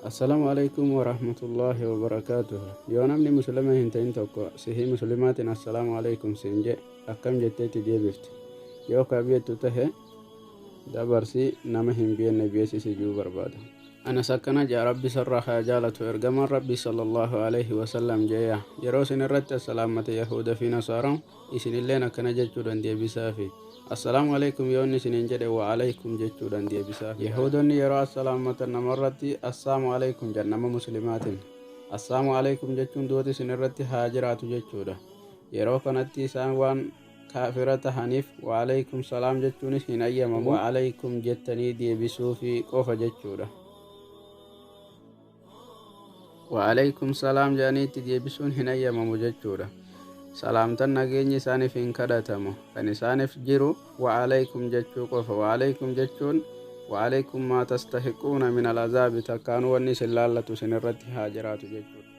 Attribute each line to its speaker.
Speaker 1: Assalaamu Aleeykum Warahmatullaahi Wabarakaatuh. Yoo namni Muslima hin ta'in tokko sihii Muslimaatiin Assalaamu Aleeykum siin je'e akkam jettee itti deebifte? Yoo ka beettu tahe dabarsi nama hin beenne beeksisi juu barbaada. Anas akkana je'a Rabbi isarraa haa jaalatu Ergamaan Rabbii sallallaahu aleyhi wasallam je'eya yeroo isin irratti assalaammate Yahuuda fi Nasaaraan Isinilleen akkana jechuudhaan deebisaafi. Assalaamu aleykum yoo inni isiniin jedhe wa aleykum jechuudhaan deebisaafi. Yahuudonni yeroo assalaammatan namarratti assaamu aleykum jedhan nama muslimaatiin. Assaamu aleykum jechuun duuti isin irratti haa jiraatu jechuudha. Yeroo kanatti isaan waan kaafira tahaniif wa aleykum salaam jechuunis hin ayyamamu. Wa aleykum jettanii deebisuufii qofa jechuudha. Wa aleykum salaam jedhanii itti deebisuun hin hayyamamu jechuudha. Salaamtan nageenyi isaaniif hin kadhatamu. Kan isaaniif jiru wa aleykum jechuu qofa. Wa aleykum jechuun wa aleykum maa tastahiquuna min al-azaabi takkaanuu wanni isin laallatu isin irratti haa jiraatu jechuudha.